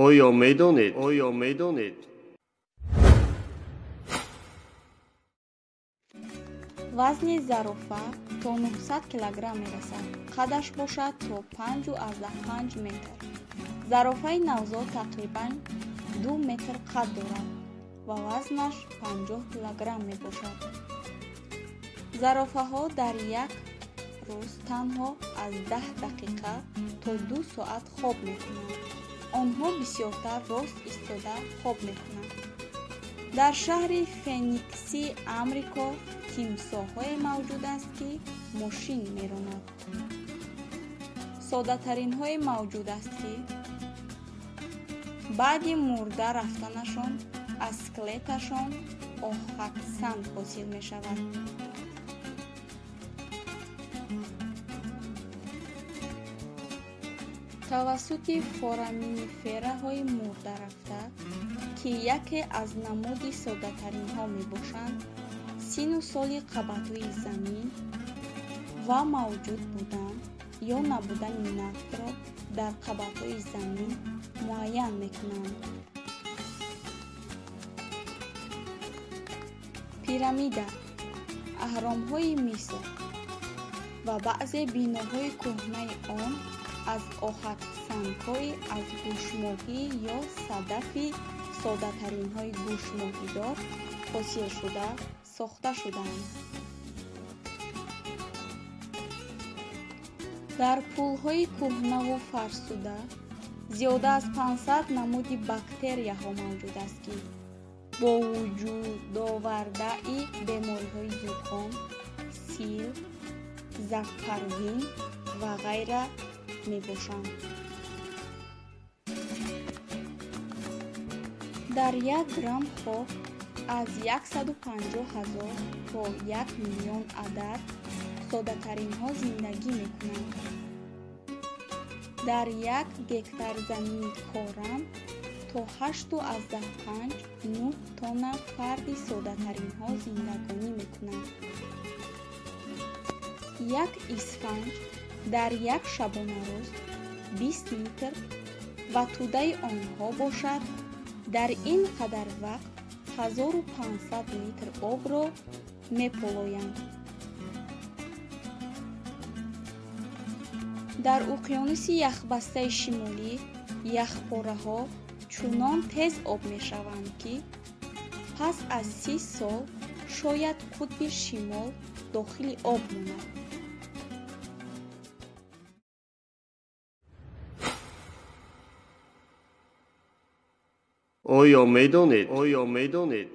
Оё медонед? Оё медонед? Вазни зарофа то 900 килограмм мерасад, қадаш бошад то 5,5 метр. Зарофаи навзод тақрибан 2 метр қад дорад ва вазнаш 50 килограмм мебошад. Зарофаҳо дар як рӯз танҳо аз 10 дақиқа то 2 соат хоб мекунанд. Онҳо бисёртар рост истода хоб мекунанд. Дар шаҳри Феникси Амрико тимсоҳое мавҷуд аст, ки мошин меронад. Соддатаринҳое мавҷуд аст, ки баъди мурда рафтанашон аз скелеташон оҳаксанг ҳосил мешавад. Тавассути фораминифераҳои мурдарафта, ки яке аз намуди соддатаринҳо мебошанд, сину соли қабатҳои замин ва мавҷуд будан ё набудани нафтро дар қабатҳои замин муайян мекунанд. Пирамида, аҳромҳои Миср ва баъзе биноҳои кӯҳнаи он аз оҳаксангҳои аз гӯшмоҳӣ ё садафи соддатаринҳои гӯшмоҳидор ҳосилшуда сохта шудаанд. Дар пулҳои кӯҳнаву фарсуда зиёда аз 500 намуди бактерияҳо мавҷуд аст, ки бовуҷудовардаи бемориҳои зуком, сил, запарвин ва ғайра мебошанд. Дар як грамм хок аз 150 000 то 1 миллион адад соддатаринҳо зиндагӣ мекунанд. Дар як гектар замини корам то 8,5-9 тонна фарди соддатаринҳо зиндагонӣ мекунанд. Як исфанҷ дар як шабонарӯз 20 литр ва тӯдаи онҳо бошад дар ин қадар вақт 1500 литр обро меполоянд. Дар уқёнуси яхбастаи шимолӣ яхпораҳо чунон тез об мешаванд, ки пас аз 30 сол шояд қутби шимол дохили об монад. Оё медонед? Оё медонед?